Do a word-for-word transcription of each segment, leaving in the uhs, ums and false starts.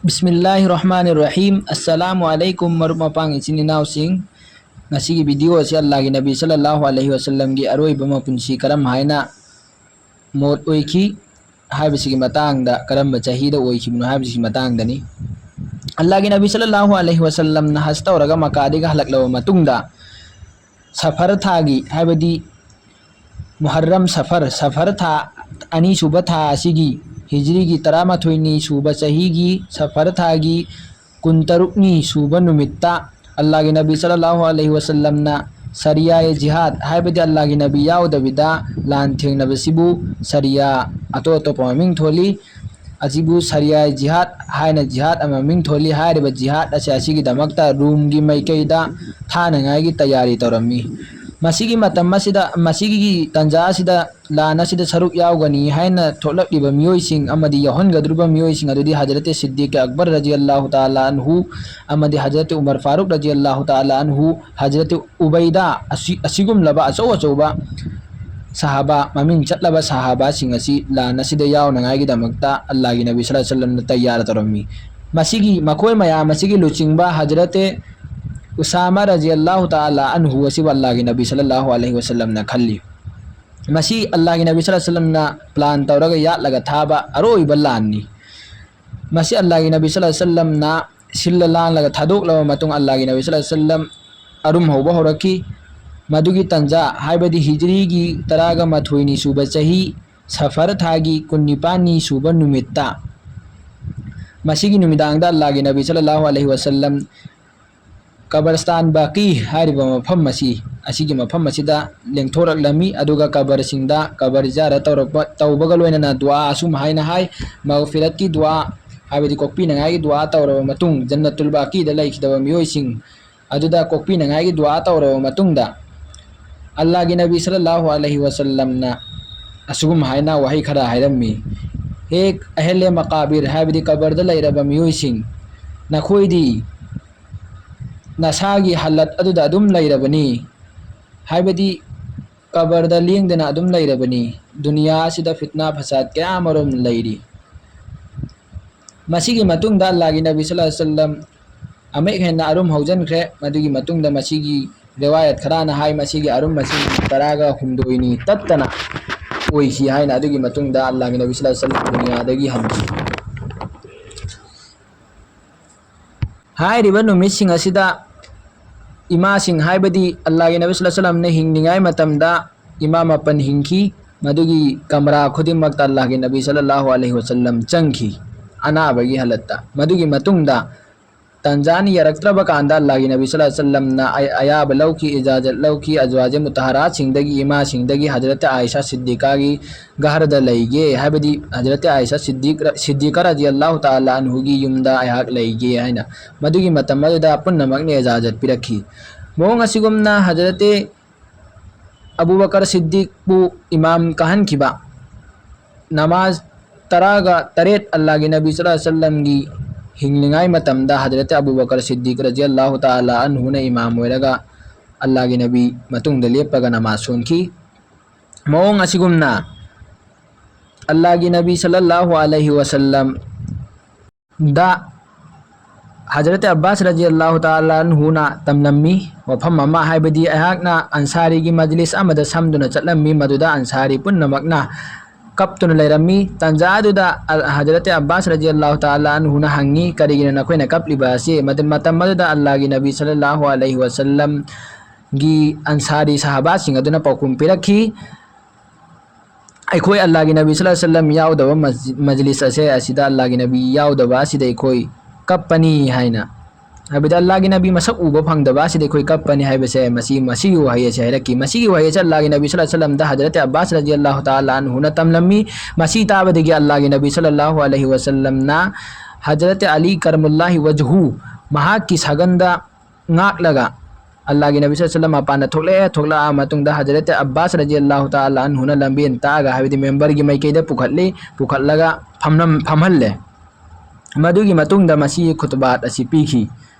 ꯕꯤꯁꯃꯤꯜꯂꯥꯍꯤꯔ ꯔꯍꯃꯥꯅꯤꯔ ꯔꯍꯤꯝ꯫ ꯑꯁꯁꯂꯥꯃꯨ ꯑꯂꯩꯀꯨꯝ, ꯃꯔꯨꯞ ꯃꯄꯥꯡ ꯏꯆꯤꯟ ꯏꯅꯥꯎꯁꯤꯡ꯫ ꯉꯁꯤꯒꯤ ꯚꯤꯗꯤꯑꯣ ꯑꯁꯤ ꯑꯜꯂꯥꯍꯒꯤ ꯅꯕꯤ ꯁꯜꯂꯜꯂꯥꯍꯨ ꯑꯂꯩꯍꯤ ꯋꯥꯁꯜꯂꯝꯒꯤ ꯑꯔꯣꯏꯕ ꯃꯄꯨꯟꯁꯤ ꯀꯔꯝ ꯍꯥꯏꯅ ꯃꯣꯠ ꯑꯣꯏꯈꯤ ꯍꯥꯏꯕꯁꯤꯒꯤ ꯃꯇꯥꯡꯗ, ꯀꯔꯝꯕ ꯆꯍꯤꯗ ꯑꯣꯏꯈꯤꯕꯅꯣ ꯍꯥꯏꯕꯁꯤꯒꯤ ꯃꯇꯥꯡꯗꯅꯤ꯫ ꯑꯜꯂꯥꯍꯒꯤ ꯅꯕꯤ ꯁꯜꯂꯜꯂꯥꯍꯨ ꯑꯂꯩꯍꯤ ꯋꯥꯁꯜꯂꯝꯅ ꯍꯖ ꯇꯧꯔꯒ ꯃꯀꯥꯗꯒꯤ ꯍꯜꯂꯛꯂꯕ ꯃꯇꯨꯡꯗ, ꯁꯐꯔ ꯊꯥꯒꯤ, ꯍꯥꯏꯕꯗꯤ ꯃꯨꯍꯔꯔꯝ ꯁꯐꯔ, ꯁꯐꯔ ꯊꯥ, ꯑꯅꯤꯁꯨꯕ ꯊꯥ ꯑꯁꯤꯒꯤ, ꯍꯤꯖ꯭ꯔꯤꯒꯤ ꯇꯔꯥꯃꯥꯊꯣꯏꯅꯤ ꯁꯨꯕ ꯆꯍꯤꯒꯤ ꯁꯐꯔ ꯊꯥꯒꯤ ꯀꯨꯟꯇꯔꯨꯛꯅꯤ ꯁꯨꯕ ꯅꯨꯃꯤꯠꯇ, ꯑꯜꯂꯥꯍꯒꯤ ꯅꯕꯤ ꯁꯜꯂꯜꯂꯥꯍꯨ ꯑꯂꯩꯍꯤ ꯋꯥꯁꯜꯂꯝꯅ ꯁꯔꯤꯌꯥ-ꯏ ꯖꯤꯍꯥꯗ, ꯍꯥꯏꯕꯗꯤ ꯑꯜꯂꯥꯍꯒꯤ ꯅꯕꯤ ꯌꯥꯎꯗꯕꯤꯗ ꯂꯥꯟ ꯊꯦꯡꯅꯕꯁꯤꯕꯨ ꯁꯔꯤꯌꯥ, ꯑꯇꯣꯞ ꯑꯇꯣꯞꯄ ꯃꯃꯤꯡ ꯊꯣꯜꯂꯤ, ꯑꯁꯤꯕꯨ ꯁꯔꯤꯌꯥ-ꯏ ꯖꯤꯍꯥꯗ ꯍꯥꯏꯅ ꯖꯤꯍꯥꯗ ꯑꯃ ꯃꯃꯤꯡ ꯊꯣꯜꯂꯤ꯫ ꯍꯥꯏꯔꯤꯕ ꯖꯤꯍꯥꯗ ꯑꯁꯤ ꯑꯁꯤꯒꯤꯗꯃꯛꯇ ꯔꯨꯝꯒꯤ ꯃꯥꯏꯀꯩꯗ ꯊꯥꯅꯉꯥꯏꯒꯤ ꯇꯌꯥꯔꯤ ꯇꯧꯔꯝꯃꯤ꯫ ꯃꯁꯤꯒꯤ ꯃꯇꯝ ꯑꯁꯤꯗ, ꯃꯁꯤꯒꯤ ꯇꯥꯟꯖꯥ ꯑꯁꯤꯗ ꯂꯥꯟ ꯑꯁꯤꯗ ꯁꯔꯨꯛ ꯌꯥꯎꯒꯅꯤ ꯍꯥꯏꯅ ꯊꯣꯛꯂꯛꯂꯤꯕ ꯃꯤꯑꯣꯏꯁꯤꯡ ꯑꯃꯗꯤ ꯌꯥꯎꯍꯟꯒꯗꯧꯔꯤꯕ ꯃꯤꯑꯣꯏꯁꯤꯡ ꯑꯗꯨꯗꯤ ꯍꯖꯔꯠ ꯁꯤꯗꯤꯛ ꯑꯛꯕꯔ ꯔꯖꯤꯌꯜꯂꯥꯍꯨ ꯇꯥꯂꯥ ꯑꯟꯍꯨ ꯑꯃꯗꯤ ꯍꯖꯔꯠ ꯎꯃꯔ ꯐꯥꯔꯨꯛ ꯔꯖꯤꯌꯜꯂꯥꯍꯨ ꯇꯥꯂꯥ ꯑꯟꯍꯨ, ꯍꯖꯔꯠ ꯎꯕꯩꯗ, ꯑꯁꯤ-, ꯑꯁꯤꯒꯨꯝꯂꯕ ꯑꯆꯧ ꯑꯆꯧꯕ ꯁꯍꯥꯕꯥ, ꯃꯃꯤꯡ ꯆꯠꯂꯕ ꯁꯍꯥꯕꯥꯁꯤꯡ ꯑꯁꯤ ꯂꯥꯟ ꯑꯁꯤꯗ ꯌꯥꯎꯅꯉꯥꯏꯒꯤꯗꯃꯛꯇ ꯑꯜꯂꯥꯍꯒꯤ ꯅꯕꯤ ꯁꯜꯂꯜꯂꯥꯍꯨ ꯑꯂꯩꯍꯤ ꯋꯥꯁꯜꯂꯝꯅ ꯇꯌꯥꯔ ꯇꯧꯔꯝꯃꯤ꯫ ꯃꯁꯤꯒꯤ, ꯃꯈꯣꯏ ꯃꯌꯥꯝ ꯑꯁꯤꯒꯤ ꯂꯨꯆꯤꯡꯕ ꯍꯖꯔꯠ ꯎꯁꯥꯃꯥ ꯔꯖꯤꯌꯜꯂꯥꯍꯨ ꯇꯥꯂꯥ ꯑꯟꯍꯨ ꯑꯁꯤꯕꯨ ꯑꯜꯂꯥꯍꯒꯤ ꯅꯕꯤ ꯁꯜꯂꯜꯂꯥꯍꯨ ꯑꯂꯩꯍꯤ ꯋꯥꯁꯜꯂꯝꯅ ꯈꯜꯂꯤ꯫ ꯃꯁꯤ ꯑꯜꯂꯥꯍꯒꯤ ꯅꯕꯤ ꯁꯜꯂꯜꯂꯥꯍꯨ ꯑꯂꯩꯍꯤ ꯋꯥꯁꯜꯂꯝꯅ ꯄ꯭ꯂꯥꯟ ꯇꯧꯔꯒ ꯌꯥꯠꯂꯒ ꯊꯥꯕ ꯑꯔꯣꯏꯕ ꯂꯥꯟꯅꯤ꯫ ꯃꯁꯤ ꯑꯜꯂꯥꯍꯒꯤ ꯅꯕꯤ ꯁꯜꯂꯜꯂꯥꯍꯨ ꯑꯂꯩꯍꯤ ꯋꯥꯁꯜꯂꯝꯅ ꯁꯤꯜꯂ ꯂꯥꯡꯂꯒ ꯊꯥꯗꯣꯛꯂꯕ ꯃꯇꯨꯡ, ꯑꯜꯂꯥꯍꯒꯤ ꯅꯕꯤ ꯁꯜꯂꯜꯂꯥꯍꯨ ꯑꯂꯩꯍꯤ ꯋꯥꯁꯜꯂꯝ ꯑꯔꯨꯝ ꯍꯧꯕ ꯍꯧꯔꯛꯈꯤ꯫ ꯃꯗꯨꯒꯤ ꯇꯟꯖꯥ, ꯍꯥꯏꯕꯗꯤ ꯍꯤꯖ꯭ꯔꯤꯒꯤ ꯇꯔꯥꯒ ꯃꯥꯊꯣꯏꯅꯤ ꯁꯨꯕ ꯆꯍꯤ, ꯁꯐꯔ ꯊꯥꯒꯤ ꯀꯨꯟꯅꯤꯄꯥꯟꯅꯤ ꯁꯨꯕ ꯅꯨꯃꯤꯠꯇ, ꯃꯁꯤꯒꯤ ꯅꯨꯃꯤꯗꯥꯡꯗ ꯑꯜꯂꯥꯍꯒꯤ ꯅꯕꯤ ꯁꯜꯂꯜꯂꯥꯍꯨ ꯑꯂꯩꯍꯤ ꯋꯥꯁꯜꯂꯝ ꯀꯕꯔꯁꯇꯥꯟ ꯕꯥꯀꯤ ꯍꯥꯏꯔꯤꯕ ꯃꯐꯝ ꯑꯁꯤ, ꯑꯁꯤꯒꯤ ꯃꯐꯝ ꯑꯁꯤꯗ ꯂꯦꯡꯊꯣꯔꯛꯂꯝꯃꯤ꯫ ꯑꯗꯨꯒ ꯀꯕꯔꯁꯤꯡꯗ ꯀꯕꯔ ꯖꯤꯌꯥꯔꯠ ꯇꯧꯔꯛꯄ, ꯇꯧꯕꯒ ꯂꯣꯏꯅꯅ ꯗꯨꯋꯥ ꯑꯁꯨꯝ ꯍꯥꯏꯅ ꯍꯥꯏ, ꯃꯒꯐꯤꯔꯠꯀꯤ ꯗꯨꯋꯥ, ꯍꯥꯏꯕꯗꯤ ꯀꯣꯛꯄꯤꯅꯉꯥꯏꯒꯤ ꯗꯨꯋꯥ ꯇꯧꯔꯕ ꯃꯇꯨꯡ, ꯖꯟꯅꯇꯨꯜ ꯕꯥꯀꯤꯗ ꯂꯩꯈꯤꯗꯕ ꯃꯤꯑꯣꯏꯁꯤꯡ ꯑꯗꯨꯗ ꯀꯣꯛꯄꯤꯅꯉꯥꯏꯒꯤ ꯗꯨꯋꯥ ꯇꯧꯔꯕ ꯃꯇꯨꯡꯗ, ꯑꯜꯂꯥꯍꯒꯤ ꯅꯕꯤ ꯁꯜꯂꯜꯂꯥꯍꯨ ꯑꯂꯩꯍꯤ ꯋꯥꯁꯜꯂꯝꯅ ꯑꯁꯤꯒꯨꯝ ꯍꯥꯏꯅ ꯋꯥꯍꯩ ꯈꯔ ꯍꯥꯏꯔꯝꯃꯤ, "ꯍꯦ ꯑꯍꯦꯂꯦ ꯃꯀꯥꯕꯤꯔ", ꯍꯥꯏꯕꯗꯤ ꯀꯕꯔꯗ ꯂꯩꯔꯕ ꯃꯤꯑꯣꯏꯁꯤꯡ, ꯅꯈꯣꯏꯗꯤ ꯅꯁꯥꯒꯤ ꯍꯥꯂꯠ ꯑꯗꯨꯗ ꯑꯗꯨꯝ ꯂꯩꯔꯕꯅꯤ, ꯍꯥꯏꯕꯗꯤ ꯀꯕꯔꯗ ꯂꯦꯡꯗꯅ ꯑꯗꯨꯝ ꯂꯩꯔꯕꯅꯤ꯫ ꯗꯨꯅꯤꯌꯥ ꯑꯁꯤꯗ ꯐꯤꯠꯅꯥ ꯐꯁꯥꯗ ꯀꯌꯥ ꯑꯃꯔꯣꯝ ꯂꯩꯔꯤ꯫ ꯃꯁꯤꯒꯤ ꯃꯇꯨꯡꯗ ꯑꯜꯂꯥꯍꯒꯤ ꯅꯕꯤ ꯁꯜꯂꯜꯂꯥꯍꯨ ꯑꯂꯩꯍꯤ ꯋꯁꯜꯂꯝ ꯑꯃꯨꯛ ꯍꯦꯟꯅ ꯑꯔꯨꯝ ꯍꯧꯖꯤꯟꯈ꯭ꯔꯦ꯫ ꯃꯗꯨꯒꯤ ꯃꯇꯨꯡꯗ ꯃꯁꯤꯒꯤ ꯔꯤꯋꯥꯌꯠ ꯈꯔꯅ ꯍꯥꯏ, ꯃꯁꯤꯒꯤ ꯑꯔꯨꯝ ꯃꯁꯤꯡ ꯇꯔꯥꯒ ꯍꯨꯝꯗꯣꯏꯅꯤ ꯇꯠꯇꯅ ꯑꯣꯏꯈꯤ ꯍꯥꯏꯅ꯫ ꯑꯗꯨꯒꯤ ꯃꯇꯨꯡꯗ ꯑꯜꯂꯥꯍꯒꯤ ꯅꯕꯤ ꯁꯜꯂꯜꯂꯥꯍꯨ ꯑꯂꯩꯍꯤ ꯋꯁꯜꯂꯝ ꯗꯨꯅꯤꯌꯥꯗꯒꯤ ꯍꯟꯈꯤ꯫ ꯍꯥꯏꯔꯤꯕ ꯅꯨꯃꯤꯠꯁꯤꯡ ꯑꯁꯤꯗ ꯏꯃꯥꯁꯤꯡ, ꯍꯥꯏꯕꯗꯤ ꯑꯜꯂꯥꯍꯒꯤ ꯅꯕꯤ ꯁꯜꯂꯜꯂꯥꯍꯨ ꯑꯂꯩꯍꯤ ꯋꯁꯜꯂꯝꯅ ꯍꯤꯡꯂꯤꯉꯩ ꯃꯇꯝꯗ ꯏꯃꯥ ꯃꯥꯄꯟ ꯍꯤꯡꯈꯤ꯫ ꯃꯗꯨꯒꯤ ꯀꯃꯔꯥ ꯈꯨꯗꯤꯡꯃꯛꯇ ꯑꯜꯂꯥꯍꯒꯤ ꯅꯕꯤ ꯁꯜꯂꯜꯂꯥꯍꯨ ꯑꯂꯩꯍꯤ ꯋꯁꯜꯂꯝ ꯆꯪꯈꯤ, ꯑꯅꯥꯕꯒꯤ ꯍꯥꯂꯠꯇ꯫ ꯃꯗꯨꯒꯤ ꯃꯇꯨꯡꯗ ꯇꯟꯖꯥꯅ ꯌꯥꯔꯛꯇ꯭ꯔꯕ ꯀꯥꯟꯗ ꯑꯜꯂꯥꯍꯒꯤ ꯅꯕꯤ ꯁꯜꯂꯜꯂꯥꯍꯨ ꯑꯂꯩꯍꯤ ꯋꯁꯜꯂꯝꯅ ꯑ-, ꯑꯌꯥꯕ ꯂꯧꯈꯤ, ꯏꯖꯥꯖꯠ ꯂꯧꯈꯤ, ꯑꯖꯋꯥꯖꯦ ꯃꯨꯇꯍꯔꯥꯠꯁꯤꯡꯗꯒꯤ, ꯏꯃꯥꯁꯤꯡꯗꯒꯤ, ꯍꯖꯔꯠ ꯑꯥꯏꯁꯥ ꯁꯤꯗꯤꯀꯥꯒꯤ ꯒꯍꯔꯗ ꯂꯩꯒꯦ, ꯍꯥꯏꯕꯗꯤ ꯍꯖꯔꯠ ꯑꯥꯏꯁꯥ ꯁꯤꯗꯤꯛ-, ꯁꯤꯗꯤꯀꯥ ꯔꯖꯤꯌꯜꯂꯥꯍꯨ ꯇꯥꯂꯥ ꯑꯟꯍꯨꯒꯤ ꯌꯨꯝꯗ ꯑꯩꯍꯥꯛ ꯂꯩꯒꯦ ꯍꯥꯏꯅ꯫ ꯃꯗꯨꯒꯤ ꯃꯇꯝ ꯑꯗꯨꯗ ꯄꯨꯝꯅꯃꯛꯅ ꯏꯖꯥꯖꯠ ꯄꯤꯔꯛꯈꯤ꯫ ꯃꯑꯣꯡ ꯑꯁꯤꯒꯨꯝꯅ ꯍꯖꯔꯠ ꯑꯕꯨꯕꯀꯔ ꯁꯤꯗꯤꯛꯄꯨ ꯏꯃꯥꯝ ꯀꯥꯍꯟꯈꯤꯕ꯫ ꯅꯃꯥꯖ ꯇꯔꯥꯒ ꯇꯔꯦꯠ ꯑꯜꯂꯥꯍꯒꯤ ꯅꯕꯤ ꯁꯜꯂꯜꯂꯥꯍꯨ ꯑꯂꯩꯍꯤ ꯋꯁꯜꯂꯝꯒꯤ ꯍꯤꯡꯂꯤꯉꯩ ꯃꯇꯝꯗ ꯍꯖꯔꯠ ꯑꯕꯨꯕꯀꯔ ꯁꯤꯗꯤꯛ ꯔꯖꯤꯌꯜꯂꯥꯍꯨ ꯇꯥꯂꯥ ꯑꯟꯍꯨꯅ ꯏꯃꯥꯝ ꯑꯣꯏꯔꯒ ꯑꯜꯂꯥꯍꯒꯤ ꯅꯕꯤ ꯃꯇꯨꯡꯗ ꯂꯦꯞꯄꯒ ꯅꯃꯥꯖ ꯁꯣꯟꯈꯤ꯫ ꯃꯑꯣꯡ ꯑꯁꯤꯒꯨꯝꯅ ꯑꯜꯂꯥꯍꯒꯤ ꯅꯕꯤ ꯁꯜꯂꯜꯂꯥꯍꯨ ꯑꯂꯩꯍꯤ ꯋꯁꯜꯂꯝꯗ ꯍꯖꯔꯠ ꯑꯕꯥꯁ ꯔꯖꯤꯌꯜꯂꯥꯍꯨ ꯇꯥꯂꯥ ꯑꯟꯍꯨꯅ ꯇꯝꯂꯝꯃꯤ꯫ ꯋꯥꯐꯝ ꯑꯃ, ꯍꯥꯏꯕꯗꯤ ꯑꯩꯍꯥꯛꯅ ꯑꯟꯁꯥꯔꯤꯒꯤ ꯃꯖꯂꯤꯁ ꯑꯃꯗ ꯁꯝꯗꯨꯅ ꯆꯠꯂꯝꯃꯤ, ꯃꯗꯨꯗ ꯑꯟꯁꯥꯔꯤ ꯄꯨꯝꯅꯃꯛꯅ ꯀꯞꯇꯨꯅ ꯂꯩꯔꯝꯃꯤ꯫ ꯇꯥꯟꯖꯥ ꯑꯗꯨꯗ ꯑꯜ-, ꯍꯖꯔꯠ ꯑꯕꯥꯁ ꯔꯖꯤꯌꯜꯂꯥꯍꯨ ꯇꯥꯂꯥ ꯑꯟꯍꯨꯅ ꯍꯪꯉꯤ, "ꯀꯔꯤꯒꯤꯅꯣ ꯅꯈꯣꯏꯅ ꯀꯞꯂꯤꯕ ꯑꯁꯤ?" ꯃꯗ-, ꯃꯇꯝ ꯑꯗꯨꯗ ꯑꯜꯂꯥꯍꯒꯤ ꯅꯕꯤ ꯁꯜꯂꯜꯂꯥꯍꯨ ꯑꯂꯩꯍꯤ ꯋꯁꯜꯂꯝꯒꯤ ꯑꯟꯁꯥꯔꯤ ꯁꯍꯥꯕꯥꯁꯤꯡ ꯑꯗꯨꯅ ꯄꯥꯎꯈꯨꯝ ꯄꯤꯔꯛꯈꯤ, "ꯑꯩꯈꯣꯏ ꯑꯜꯂꯥꯍꯒꯤ ꯅꯕꯤ ꯁꯜꯂꯜꯂꯥꯍꯨ ꯑꯂꯩꯍꯤ ꯋꯁꯜꯂꯝ ꯌꯥꯎꯗꯕ ꯃꯖ-, ꯃꯖꯂꯤꯁ ꯑꯁꯦ, ꯑꯁꯤꯗ ꯑꯜꯂꯥꯍꯒꯤ ꯅꯕꯤ ꯌꯥꯎꯗꯕ ꯑꯁꯤꯗ ꯑꯩꯈꯣꯏ ꯀꯞꯄꯅꯤ" ꯍꯥꯏꯅ꯫ ꯍꯥꯏꯕꯗꯤ ꯑꯜꯂꯥꯍꯒꯤ ꯅꯕꯤ ꯃꯁꯛ ꯎꯕ ꯐꯪꯗꯕ ꯑꯁꯤꯗ ꯑꯩꯈꯣꯏ ꯀꯞꯄꯅꯤ ꯍꯥꯏꯕꯁꯦ, ꯃꯁꯤ, ꯃꯁꯤꯒꯤ ꯋꯥꯍꯩ ꯑꯁꯦ ꯍꯥꯏꯔꯛꯈꯤ꯫ ꯃꯁꯤꯒꯤ ꯋꯥꯍꯩ ꯑꯁꯦ ꯑꯜꯂꯥꯍꯒꯤ ꯅꯕꯤ ꯁꯜꯂꯜꯂꯥꯍꯨ ꯑꯂꯩꯍꯤ ꯋꯁꯜꯂꯝꯗ ꯍꯖꯔꯠ ꯑꯕꯥꯁ ꯔꯖꯤꯌꯜꯂꯥꯍꯨ ꯇꯥꯂꯥ ꯑꯟꯍꯨꯅ ꯇꯝꯂꯝꯃꯤ꯫ ꯃꯁꯤ ꯇꯥꯕꯗꯒꯤ ꯑꯜꯂꯥꯍꯒꯤ ꯅꯕꯤ ꯁꯜꯂꯜꯂꯥꯍꯨ ꯑꯂꯩꯍꯤ ꯋꯁꯜꯂꯝꯅ ꯍꯖꯔꯠ ꯑꯂꯤ ꯀꯔꯃꯨꯜꯂꯥꯍꯤ ꯋꯖꯍꯨ, ꯃꯍꯥꯛꯀꯤ ꯁꯥꯒꯟꯗ ꯉꯥꯛꯂꯒ ꯑꯜꯂꯥꯍꯒꯤ ꯅꯕꯤ ꯁꯜꯂꯜꯂꯥꯍꯨ ꯑꯂꯩꯍꯤ ꯋꯁꯜꯂꯝ ꯃꯄꯥꯟꯗ ꯊꯣꯛꯂꯛꯑꯦ꯫ ꯊꯣꯛꯂꯛꯑ ꯃꯇꯨꯡꯗ ꯍꯖꯔꯠ ꯑꯕꯥꯁ ꯔꯖꯤꯌꯜꯂꯥꯍꯨ ꯇꯥꯂꯥ ꯑꯟꯍꯨꯅ ꯂꯝꯕꯦꯟ ꯇꯥꯛꯑꯒ, ꯍꯥꯏꯕꯗꯤ ꯃꯦꯝꯕꯔꯒꯤ ꯃꯥꯏꯀꯩꯗ ꯄꯨꯈꯠꯂꯤ, ꯄꯨꯈꯠꯂꯒ ꯐꯝꯂꯝ-, ꯐꯝꯍꯜꯂꯦ꯫ ꯃꯗꯨꯒꯤ ꯃꯇꯨꯡꯗ ꯃꯁꯤ ꯈꯨꯇꯕꯥꯠ ꯑꯁꯤ ꯄꯤꯈꯤ꯫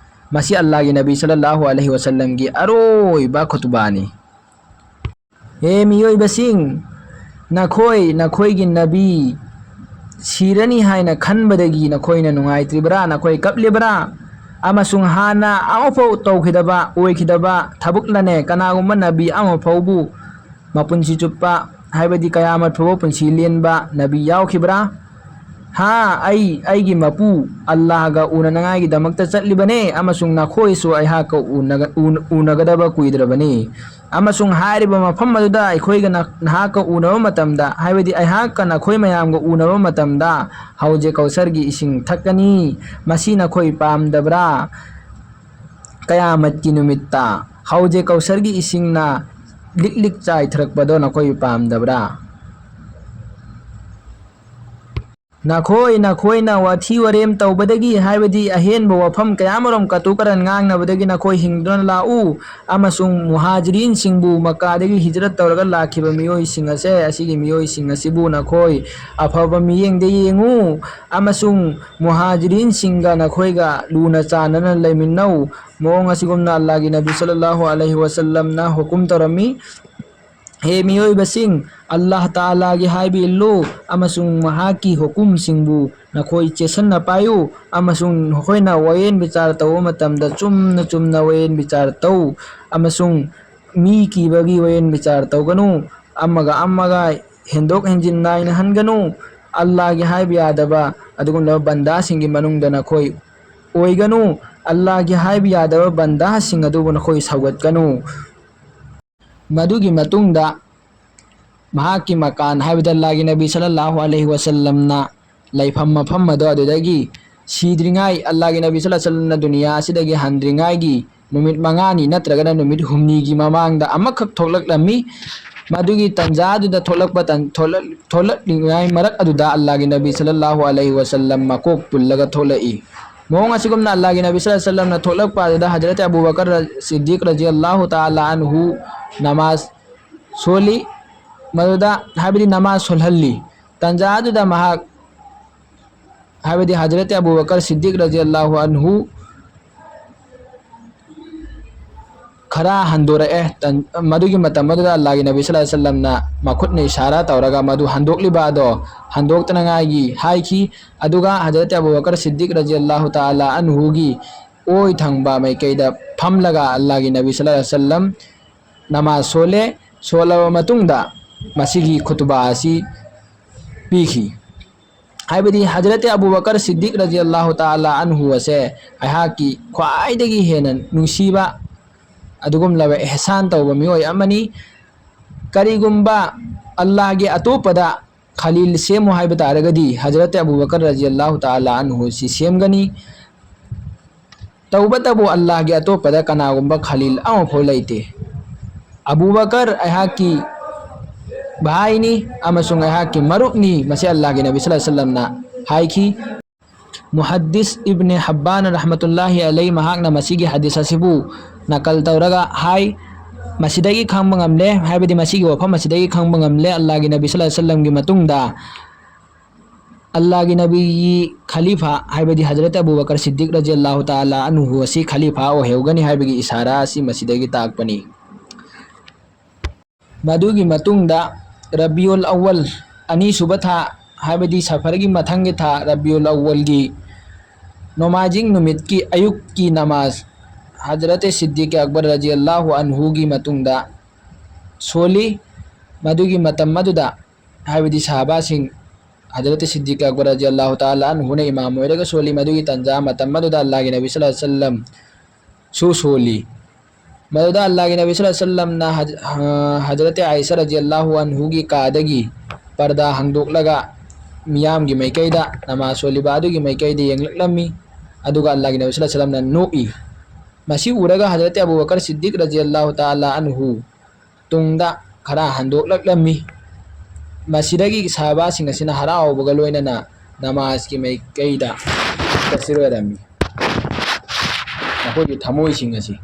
ꯃꯁꯤ ꯑꯜꯂꯥꯍꯒꯤ ꯅꯕꯤ ꯁꯜꯂꯜꯂꯥꯍꯨ ꯑꯂꯩꯍꯤ ꯋꯁꯜꯂꯝꯒꯤ ꯑꯔꯣꯏꯕ ꯈꯨꯇꯕꯥꯅꯤ꯫ ꯍꯦ ꯃꯤꯑꯣꯏꯕꯁꯤꯡ, ꯅꯈꯣꯏ, ꯅꯈꯣꯏꯒꯤ ꯅꯕꯤ ꯁꯤꯔꯅꯤ ꯍꯥꯏꯅ ꯈꯟꯕꯗꯒꯤ ꯅꯈꯣꯏꯅ ꯅꯨꯡꯉꯥꯏꯇ꯭ꯔꯤꯕ꯭ꯔꯥ? ꯅꯈꯣꯏ ꯀꯞꯂꯤꯕ꯭ꯔꯥ? ꯑꯃꯁꯨꯡ ꯍꯥꯟꯅ ꯑꯃꯐꯥꯎ ꯇꯧꯈꯤꯗꯕ, ꯑꯣꯏꯈꯤꯗꯕ ꯊꯕꯛꯂꯅꯦ, ꯀꯅꯥꯒꯨꯝꯕ ꯅꯕꯤ ꯑꯃꯐꯥꯎꯕꯨ ꯃꯄꯨꯟꯁꯤ ꯆꯨꯞꯄ, ꯍꯥꯏꯕꯗꯤ ꯀꯌꯥꯃꯠ ꯐꯥꯎꯕ ꯄꯨꯟꯁꯤ ꯂꯦꯟꯕ ꯅꯕꯤ ꯌꯥꯎꯈꯤꯕ꯭ꯔꯥ? ꯍꯥ, ꯑꯩ ꯑꯩꯒꯤ ꯃꯄꯨ ꯑꯜꯂꯥꯍꯒ ꯎꯅꯅꯉꯥꯏꯒꯤꯗꯃꯛꯇ ꯆꯠꯂꯤꯕꯅꯦ, ꯑꯃꯁꯨꯡ ꯅꯈꯣꯏꯁꯨ ꯑꯩꯍꯥꯛꯀ ꯎꯅꯒ-, ꯎꯅ-, ꯎꯅꯒꯗꯕ ꯀꯨꯏꯗ꯭ꯔꯕꯅꯤ꯫ ꯑꯃꯁꯨꯡ ꯍꯥꯏꯔꯤꯕ ꯃꯐꯝ ꯑꯗꯨꯗ ꯑꯩꯈꯣꯏꯒ ꯅ-, ꯅꯍꯥꯛꯀ ꯎꯅꯕ ꯃꯇꯝꯗ, ꯍꯥꯏꯕꯗꯤ ꯑꯩꯍꯥꯛꯀ ꯅꯈꯣꯏ ꯃꯌꯥꯝꯒ ꯎꯅꯕ ꯃꯇꯝꯗ, ꯍꯧꯖꯤꯛ ꯀꯧꯁꯔꯒꯤ ꯏꯁꯤꯡ ꯊꯛꯀꯅꯤ꯫ ꯃꯁꯤ ꯅꯈꯣꯏ ꯄꯥꯝꯗꯕ꯭ꯔꯥ? ꯀꯌꯥꯃꯠꯀꯤ ꯅꯨꯃꯤꯠꯇ ꯍꯧꯖꯤꯛ ꯀꯧꯁꯔꯒꯤ ꯏꯁꯤꯡꯅ ꯂꯤꯛ ꯂꯤꯛ ꯆꯥꯏꯊꯔꯛꯄꯗꯣ ꯅꯈꯣꯏ ꯄꯥꯝꯗꯕ꯭ꯔꯥ? ꯅꯈꯣꯏ, ꯅꯈꯣꯏꯅ ꯋꯥꯊꯤ ꯋꯥꯔꯦꯝ ꯇꯧꯕꯗꯒꯤ, ꯍꯥꯏꯕꯗꯤ ꯑꯍꯦꯟꯕ ꯋꯥꯐꯝ ꯀꯌꯥ ꯑꯃꯔꯣꯝ ꯀꯇꯨ ꯀꯔꯟ ꯉꯥꯡꯅꯕꯗꯒꯤ ꯅꯈꯣꯏ ꯍꯤꯡꯗꯨꯅ ꯂꯥꯛꯎ, ꯑꯃꯁꯨꯡ ꯃꯨꯍꯥꯖꯤꯔꯤꯟꯁꯤꯡꯕꯨ, ꯃꯛꯀꯥꯗꯒꯤ ꯍꯤꯖꯔꯠ ꯇꯧꯔꯒ ꯂꯥꯛꯈꯤꯕ ꯃꯤꯑꯣꯏꯁꯤꯡ ꯑꯁꯦ, ꯑꯁꯤꯒꯤ ꯃꯤꯑꯣꯏꯁꯤꯡ ꯑꯁꯤꯕꯨ ꯅꯈꯣꯏ ꯑꯐꯕ ꯃꯤꯠꯌꯦꯡꯗ ꯌꯦꯡꯉꯨ, ꯑꯃꯁꯨꯡ ꯃꯨꯍꯥꯖꯤꯔꯤꯟꯁꯤꯡꯒ ꯅꯈꯣꯏꯒ ꯂꯨꯅ ꯆꯥꯟꯅꯅ ꯂꯩꯃꯤꯟꯅꯧ꯫ ꯃꯑꯣꯡ ꯑꯁꯤꯒꯨꯝꯅ ꯑꯜꯂꯥꯍꯒꯤ ꯅꯕꯤ ꯁꯜꯂꯜꯂꯥꯍꯨ ꯑꯂꯩꯍꯤ ꯋꯥꯁꯜꯂꯝꯅ ꯍꯨꯀꯨꯝ ꯇꯧꯔꯝꯃꯤ꯫ ꯍꯦ ꯃꯤꯑꯣꯏꯕꯁꯤꯡ, ꯑꯜꯂꯥꯍ ꯇꯥꯂꯥꯒꯤ ꯍꯥꯏꯕ ꯏꯜꯂꯨ, ꯑꯃꯁꯨꯡ ꯃꯍꯥꯛꯀꯤ ꯍꯨꯀꯨꯝꯁꯤꯡꯕꯨ ꯅꯈꯣꯏ ꯆꯦꯠꯁꯟꯅ ꯄꯥꯏꯌꯨ, ꯑꯃꯁꯨꯡ ꯅꯈꯣꯏꯅ ꯋꯥꯌꯦꯟ ꯕꯤꯆꯥꯔ ꯇꯧꯕ ꯃꯇꯝꯗ ꯆꯨꯝꯅ ꯆꯨꯝꯅ ꯋꯥꯌꯦꯟ ꯕꯤꯆꯥꯔ ꯇꯧ, ꯑꯃꯁꯨꯡ ꯃꯤ ꯀꯤꯕꯒꯤ ꯋꯥꯌꯦꯟ ꯕꯤꯆꯥꯔ ꯇꯧꯒꯅꯨ, ꯑꯃꯒ ꯑꯃꯒ ꯍꯦꯟꯗꯣꯛ ꯍꯦꯟꯖꯤꯟ ꯅꯥꯏꯅꯍꯟꯒꯅꯨ꯫ ꯑꯜꯂꯥꯍꯒꯤ ꯍꯥꯏꯕ ꯌꯥꯗꯕ ꯑꯗꯨꯒꯨꯝꯂꯕ ꯕꯟꯗꯥꯁꯤꯡꯒꯤ ꯃꯅꯨꯡꯗ ꯅꯈꯣꯏ ꯑꯣꯏꯒꯅꯨ꯫ ꯑꯜꯂꯥꯍꯒꯤ ꯍꯥꯏꯕ ꯌꯥꯗꯕ ꯕꯟꯗꯥꯁꯤꯡ ꯑꯗꯨꯕꯨ ꯅꯈꯣꯏ ꯁꯧꯒꯠꯀꯅꯨ꯫ ꯃꯗꯨꯒꯤ ꯃꯇꯨꯡꯗ ꯃꯍꯥꯛꯀꯤ ꯃꯀꯥꯟ, ꯍꯥꯏꯕꯗꯤ ꯑꯜꯂꯥꯍꯒꯤ ꯅꯕꯤ ꯁꯜꯂꯜꯂꯥꯍꯨ ꯑꯂꯩꯍꯤ ꯋꯥꯁꯜꯂꯝꯅ ꯂꯩꯐꯝ ꯃꯐꯝ ꯑꯗꯣ, ꯑꯗꯨꯗꯒꯤ ꯁꯤꯗ꯭ꯔꯤꯉꯥꯏ, ꯑꯜꯂꯥꯍꯒꯤ ꯅꯕꯤ ꯁꯜꯂꯜꯂꯥꯍꯨ ꯑꯂꯩꯍꯤ ꯋꯥꯁꯜꯂꯝꯅ ꯗꯨꯅꯤꯌꯥ ꯑꯁꯤꯗꯒꯤ ꯍꯟꯗ꯭ꯔꯤꯉꯥꯏꯒꯤ ꯅꯨꯃꯤꯠ ꯃꯉꯥꯅꯤ ꯅꯠꯇ꯭ꯔꯒꯅ ꯅꯨꯃꯤꯠ ꯍꯨꯝꯅꯤꯒꯤ ꯃꯃꯥꯡꯗ ꯑꯃꯈꯛ ꯊꯣꯛꯂꯛꯂꯝꯃꯤ꯫ ꯃꯗꯨꯒꯤ ꯇꯟꯖꯥꯗꯨꯗ ꯊꯣꯛꯂꯛꯄ ꯇꯟ-, ꯊꯣꯛꯂꯛ-, ꯊꯣꯛꯂꯛꯂꯤꯉꯥꯏ ꯃꯔꯛ ꯑꯗꯨꯗ ꯑꯜꯂꯥꯍꯒꯤ ꯅꯕꯤ ꯁꯜꯂꯜꯂꯥꯍꯨ ꯑꯂꯩꯍꯤ ꯋꯥꯁꯜꯂꯝ ꯃꯀꯣꯛ ꯄꯨꯜꯂꯒ ꯊꯣꯛꯂꯛꯏ꯫ ꯃꯑꯣꯡ ꯑꯁꯤꯒꯨꯝꯅ ꯑꯜꯂꯥꯍꯒꯤ ꯅꯕꯤ ꯁꯜꯂꯜꯂꯥꯍꯨ ꯑꯂꯩꯍꯤ ꯋꯥꯁꯜꯂꯝꯅ ꯊꯣꯛꯂꯛꯄ ꯑꯗꯨꯗ ꯍꯖꯔꯠ ꯑꯕꯨ ꯕꯀꯔ ꯁꯤꯗꯤꯛ ꯔꯖꯤꯌꯜꯂꯥꯍꯨ ꯇꯥꯂꯥ ꯑꯟꯍꯨ ꯅꯃꯥꯖ ꯁꯣꯜꯂꯤ꯫ ꯃꯗꯨꯗ, ꯍꯥꯏꯕꯗꯤ ꯅꯃꯥꯖ ꯁꯣꯜꯍꯜꯂꯤ꯫ ꯇꯟꯖꯥ ꯑꯗꯨꯗ ꯃꯍꯥꯛ, ꯍꯥꯏꯕꯗꯤ ꯍꯖꯔꯠ ꯑꯕꯨ ꯕꯀꯔ ꯁꯤꯗꯤꯛ ꯔꯖꯤꯌꯜꯂꯥꯍꯨ ꯑꯟꯍꯨ ꯈꯔ ꯍꯟꯗꯣꯔꯛꯑꯦ꯫ ꯇꯟ-, ꯃꯗꯨꯒꯤ ꯃꯇꯝ ꯑꯗꯨꯗ ꯑꯜꯂꯥꯍꯒꯤ ꯅꯕꯤ ꯁꯜꯂꯜꯂꯥꯍꯨ ꯑꯂꯩꯍꯤ ꯋꯥꯁꯜꯂꯝꯅ ꯃꯈꯨꯠꯅ ꯏꯁꯥꯔꯥ ꯇꯧꯔꯒ ꯃꯗꯨ ꯍꯟꯗꯣꯛꯂꯤꯕ ꯑꯗꯣ ꯍꯟꯗꯣꯛꯇꯅꯉꯥꯏꯒꯤ ꯍꯥꯏꯈꯤ꯫ ꯑꯗꯨꯒ ꯍꯖꯔꯠ ꯑꯕꯨ ꯕꯀꯔ ꯁꯤꯗꯤꯛ ꯔꯖꯤꯌꯜꯂꯥꯍꯨ ꯇꯥꯂꯥ ꯑꯟꯍꯨꯒꯤ ꯑꯣꯏ ꯊꯪꯕ ꯃꯥꯏꯀꯩꯗ ꯐꯝꯂꯒ ꯑꯜꯂꯥꯍꯒꯤ ꯅꯕꯤ ꯁꯜꯂꯜꯂꯥꯍꯨ ꯑꯂꯩꯍꯤ ꯋꯥꯁꯜꯂꯝ ꯅꯃꯥꯖ ꯁꯣꯜꯂꯦ꯫ ꯁꯣꯜꯂꯕ ꯃꯇꯨꯡꯗ ꯃꯁꯤꯒꯤ ꯈꯨꯇꯨꯕꯥ ꯑꯁꯤ ꯄꯤꯈꯤ꯫ ꯍꯥꯏꯕꯗꯤ ꯍꯖꯔꯠ ꯑꯕꯨ ꯕꯀꯔ ꯁꯤꯗꯤꯛ ꯔꯖꯤꯌꯜꯂꯥꯍꯨ ꯇꯥꯂꯥ ꯑꯟꯍꯨ ꯑꯁꯦ ꯑꯩꯍꯥꯛꯀꯤ ꯈ꯭ꯋꯥꯏꯗꯒꯤ ꯍꯦꯟꯅ ꯅꯨꯡꯁꯤꯕ ꯑꯗꯨꯒꯨꯝꯂꯕ ꯑꯦꯍꯁꯥꯟ ꯇꯧꯕ ꯃꯤꯑꯣꯏ ꯑꯃꯅꯤ꯫ ꯀꯔꯤꯒꯨꯝꯕ ꯑꯜꯂꯥꯍꯒꯤ ꯑꯇꯣꯞꯄꯗ ꯈꯂꯤꯜ ꯁꯦꯝꯃꯨ ꯍꯥꯏꯕ ꯇꯥꯔꯒꯗꯤ ꯍꯖꯔꯠ ꯑꯕꯨ ꯕꯀꯔ ꯔꯖꯤꯌꯜꯂꯥꯍꯨ ꯇꯥꯂꯥ ꯑꯟꯍꯨ ꯁꯤ ꯁꯦꯝꯒꯅꯤ꯫ ꯇꯧꯕꯇꯕꯨ ꯑꯜꯂꯥꯍꯒꯤ ꯑꯇꯣꯞꯄꯗ ꯀꯅꯥꯒꯨꯝꯕ ꯈꯂꯤꯜ ꯑꯃꯐꯥꯎ ꯂꯩꯇꯦ꯫ ꯑꯕꯨ ꯕꯀꯔ ꯑꯩꯍꯥꯛꯀꯤ ꯚꯥꯏꯅꯤ ꯑꯃꯁꯨꯡ ꯑꯩꯍꯥꯛꯀꯤ ꯃꯔꯨꯞꯅꯤ, ꯃꯁꯤ ꯑꯜꯂꯥꯍꯒꯤ ꯅꯕꯤ ꯁꯜꯂꯜꯂꯥꯍꯨ ꯑꯂꯩꯍꯤ ꯋꯥꯁꯜꯂꯝꯅ ꯍꯥꯏꯈꯤ꯫ ꯃꯨꯍꯗꯤꯁ ꯏꯕꯅꯦ ꯍꯕꯥꯟ ꯔꯍꯃꯇꯨꯜꯂꯥꯍꯤ ꯑꯂꯩ ꯃꯍꯥꯛꯅ ꯃꯁꯤꯒꯤ ꯍꯗꯤꯁ ꯑꯁꯤꯕꯨ ꯅꯀꯜ ꯇꯧꯔꯒ ꯍꯥꯏ, ꯃꯁꯤꯗꯒꯤ ꯈꯪꯕ ꯉꯝꯂꯦ, ꯍꯥꯏꯕꯗꯤ ꯃꯁꯤꯒꯤ ꯋꯥꯐꯝ ꯑꯁꯤꯗꯒꯤ ꯈꯪꯕ ꯉꯝꯂꯦ, ꯑꯜꯂꯥꯍꯒꯤ ꯅꯕꯤ ꯁꯜꯂꯜꯂꯥꯍꯨ ꯑꯂꯩꯍꯤ ꯋꯥꯁꯜꯂꯝꯒꯤ ꯃꯇꯨꯡꯗ ꯑꯜꯂꯥꯍꯒꯤ ꯅꯕꯤꯒꯤ ꯈꯂꯤꯐꯥ, ꯍꯥꯏꯕꯗꯤ ꯍꯖꯔꯠ ꯑꯕꯨ ꯕꯀꯔ ꯁꯤꯗꯤꯛ ꯔꯖꯤꯌꯜꯂꯥꯍꯨ ꯇꯥꯂꯥ ꯑꯟꯍꯨ ꯑꯁꯤ ꯈꯂꯤꯐꯥ ꯑꯣꯏꯍꯧꯒꯅꯤ ꯍꯥꯏꯕꯒꯤ ꯏꯁꯥꯔꯥ ꯑꯁꯤ ꯃꯁꯤꯗꯒꯤ ꯇꯥꯛꯄꯅꯤ꯫ ꯃꯗꯨꯒꯤ ꯃꯇꯨꯡꯗ ꯔꯕꯤꯎꯜ ꯑꯋ꯭ꯋꯜ, ꯑꯅꯤꯁꯨꯕ ꯊꯥ, ꯍꯥꯏꯕꯗꯤ ꯁꯐꯔꯒꯤ ꯃꯊꯪꯒꯤ ꯊꯥ, ꯔꯕꯤꯎꯜ ꯑꯋ꯭ꯋꯜꯒꯤ ꯅꯣꯡꯃꯥꯏꯖꯤꯡ ꯅꯨꯃꯤꯠꯀꯤ ꯑꯌꯨꯛꯀꯤ ꯅꯃꯥꯖ ꯍꯖꯔꯠ ꯁꯤꯗꯤꯛ ꯑꯛꯕꯔ ꯔꯖꯤꯌꯜꯂꯥꯍꯨ ꯑꯟꯍꯨꯒꯤ ꯃꯇꯨꯡꯗ ꯁꯣꯜꯂꯤ꯫ ꯃꯗꯨꯒꯤ ꯃꯇꯝ ꯑꯗꯨꯗ, ꯍꯥꯏꯕꯗꯤ ꯁꯍꯥꯕꯥꯁꯤꯡ, ꯍꯖꯔꯠ ꯁꯤꯗꯤꯛ ꯑꯛꯕꯔ ꯔꯖꯤꯌꯜꯂꯥꯍꯨ ꯇꯥꯂꯥ ꯑꯟꯍꯨꯅ ꯏꯃꯥꯝ ꯑꯣꯏꯔꯒ ꯁꯣꯜꯂꯤ꯫ ꯃꯗꯨꯒꯤ ꯇꯟꯖꯥ ꯃꯇꯝ ꯑꯗꯨꯗ ꯑꯜꯂꯥꯍꯒꯤ ꯅꯕꯤ ꯁꯜꯂꯜꯂꯥꯍꯨ ꯑꯂꯩꯍꯤ ꯋꯥꯁꯜꯂꯝ ꯁꯨ ꯁꯣꯜꯂꯤ꯫ ꯃꯗꯨꯗ ꯑꯜꯂꯥꯍꯒꯤ ꯅꯕꯤ ꯁꯜꯂꯜꯂꯥꯍꯨ ꯑꯂꯩꯍꯤ ꯋꯥꯁꯜꯂꯝꯅ ꯍꯖ-, ꯑ, ꯍꯖꯔꯠ ꯑꯥꯏꯁꯥ ꯔꯖꯤꯌꯜꯂꯥꯍꯨ ꯑꯟꯍꯨꯒꯤ ꯀꯥꯗꯒꯤ ꯄꯔꯗꯥ ꯍꯥꯡꯗꯣꯛꯂꯒ ꯃꯤꯌꯥꯝꯒꯤ ꯃꯥꯏꯀꯩꯗ, ꯅꯃꯥꯖ ꯁꯣꯜꯂꯤꯕ ꯑꯗꯨꯒꯤ ꯃꯥꯏꯀꯩꯗ ꯌꯦꯡꯂꯛꯂꯝꯃꯤ꯫ ꯑꯗꯨꯒ ꯑꯜꯂꯥꯍꯒꯤ ꯅꯕꯤ ꯁꯜꯂꯜꯂꯥꯍꯨ ꯑꯂꯩꯍꯤ ꯋꯥꯁꯜꯂꯝꯅ ꯅꯣꯛꯏ꯫ ꯃꯁꯤ ꯎꯔꯒ ꯍꯖꯔꯠ ꯑꯕꯨ ꯕꯀꯔ ꯁꯤꯗꯤꯛ ꯔꯖꯤꯌꯜꯂꯥꯍꯨ ꯇꯥꯂꯥ ꯑꯟꯍꯨ ꯇꯨꯡꯗ ꯈꯔ ꯍꯟꯗꯣꯛꯂꯛꯂꯝꯃꯤ꯫ ꯃꯁꯤꯗꯒꯤ ꯁꯍꯥꯕꯥꯁꯤꯡ ꯑꯁꯤꯅ ꯍꯔꯥꯎꯕꯒ ꯂꯣꯏꯅꯅ ꯅꯃꯥꯖꯀꯤ ꯃꯥꯏꯀꯩꯗ ꯆꯠꯁꯤꯟꯅꯔꯝꯃꯤ꯫ ꯃꯈꯣꯏꯒꯤ ꯊꯃꯣꯏꯁꯤꯡ ꯑꯁꯤ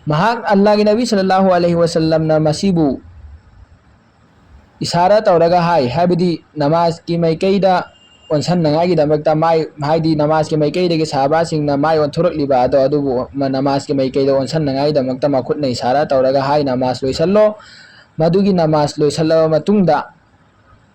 ꯃꯍꯥꯛ, ꯑꯜꯂꯥꯍꯒꯤ ꯅꯕꯤ ꯁꯜꯂꯜꯂꯥꯍꯨ ꯑꯂꯩꯍꯤ ꯋꯥꯁꯜꯂꯝꯅ ꯃꯁꯤꯕꯨ ꯏꯁꯥꯔꯥ ꯇꯧꯔꯒ ꯍꯥꯏ, ꯍꯥꯏꯕꯗꯤ ꯅꯃꯥꯖꯀꯤ ꯃꯥꯏꯀꯩꯗ ꯑꯣꯟꯁꯟꯅꯉꯥꯏꯒꯤꯗꯃꯛꯇ ꯃꯥꯏ, ꯍꯥꯏꯗꯤ ꯅꯃꯥꯖꯀꯤ ꯃꯥꯏꯀꯩꯗꯒꯤ ꯁꯍꯥꯕꯥꯁꯤꯡꯅ ꯃꯥꯏ ꯑꯣꯟꯊꯣꯔꯛꯂꯤꯕ ꯑꯗꯣ, ꯑꯗꯨꯕꯨ ꯅꯃꯥꯖꯀꯤ ꯃꯥꯏꯀꯩꯗ ꯑꯣꯟꯁꯟꯅꯉꯥꯏꯒꯤꯗꯃꯛꯇ ꯃꯈꯨꯠꯅ ꯏꯁꯥꯔꯥ ꯇꯧꯔꯒ ꯍꯥꯏ, "ꯅꯃꯥꯖ ꯂꯣꯏꯁꯜꯂꯣ"꯫ ꯃꯗꯨꯒꯤ ꯅꯃꯥꯖ ꯂꯣꯏꯁꯜꯂꯕ ꯃꯇꯨꯡꯗ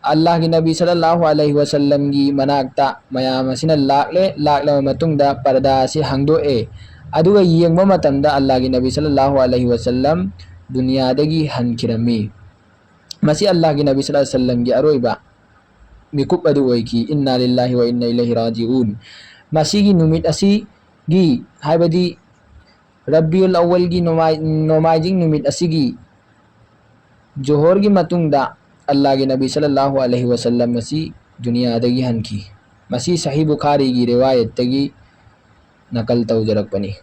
ꯑꯜꯂꯥꯍꯒꯤ ꯅꯕꯤ ꯁꯜꯂꯜꯂꯥꯍꯨ ꯑꯂꯩꯍꯤ ꯋꯥꯁꯜꯂꯝꯒꯤ ꯃꯅꯥꯛꯇ ꯃꯌꯥꯝ ꯑꯁꯤꯅ ꯂꯥꯛꯂꯦ꯫ ꯂꯥꯛꯂꯕ ꯃꯇꯨꯡꯗ ꯄꯔꯗꯥ ꯑꯁꯤ ꯍꯥꯡꯗꯣꯛꯑꯦ꯫ ꯑꯗꯨꯒ ꯌꯦꯡꯕ ꯃꯇꯝꯗ ꯑꯜꯂꯥꯍꯒꯤ ꯅꯕꯤ ꯁꯜꯂꯜꯂꯥꯍꯨ ꯑꯂꯩꯍꯤ ꯋꯥꯁꯜꯂꯝ ꯗꯨꯅꯤꯌꯥꯗꯒꯤ ꯍꯟꯈꯤꯔꯝꯃꯤ꯫ ꯃꯁꯤ ꯑꯜꯂꯥꯍꯒꯤ ꯅꯕꯤ ꯁꯜꯂꯜꯂꯥꯍꯨ ꯑꯂꯩꯍꯤ ꯋꯥꯁꯜꯂꯝꯒꯤ ꯑꯔꯣꯏꯕ ꯃꯤꯀꯨꯞ ꯑꯗꯨ ꯑꯣꯏꯈꯤ꯫ ꯏꯟꯅꯥ ꯂꯤꯜꯂꯥꯍꯤ ꯋꯥ ꯏꯟꯅꯥ ꯏꯂꯩꯍꯤ ꯔꯥꯖꯤꯎꯟ꯫ ꯃꯁꯤꯒꯤ ꯅꯨꯃꯤꯠ ꯑꯁꯤꯒꯤ, ꯍꯥꯏꯕꯗꯤ ꯔꯕꯤꯎꯜ ꯑꯋꯜꯒꯤ ꯅꯣꯡꯃꯥꯏ-, ꯅꯣꯡꯃꯥꯏꯖꯤꯡ ꯅꯨꯃꯤꯠ ꯑꯁꯤꯒꯤ ꯖꯣꯍꯣꯔꯒꯤ ꯃꯇꯨꯡꯗ ꯑꯜꯂꯥꯍꯒꯤ ꯅꯕꯤ ꯁꯜꯂꯜꯂꯥꯍꯨ ꯑꯂꯩꯍꯤ ꯋꯥꯁꯜꯂꯝ ꯑꯁꯤ ꯗꯨꯅꯤꯌꯥꯗꯒꯤ ꯍꯟꯈꯤ꯫ ꯃꯁꯤ ꯁꯍꯤ ꯕꯨꯈꯥꯔꯤꯒꯤ ꯔꯤꯋꯥꯌꯠꯇꯒꯤ ꯅꯀꯜ ꯇꯧꯖꯔꯛꯄꯅꯤ꯫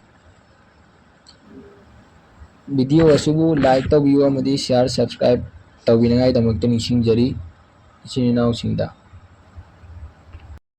ꯚꯤꯗꯤꯑꯣ ꯑꯁꯤꯕꯨ like ꯇꯧꯕꯤꯌꯨ ꯑꯃꯗꯤ share, subscribe ꯇꯧꯕꯤꯅꯉꯥꯏꯗꯃꯛꯇ ꯅꯤꯡꯁꯤꯡꯖꯔꯤ ꯏꯆꯤꯟ ꯏꯅꯥꯎꯁꯤꯡꯗ꯫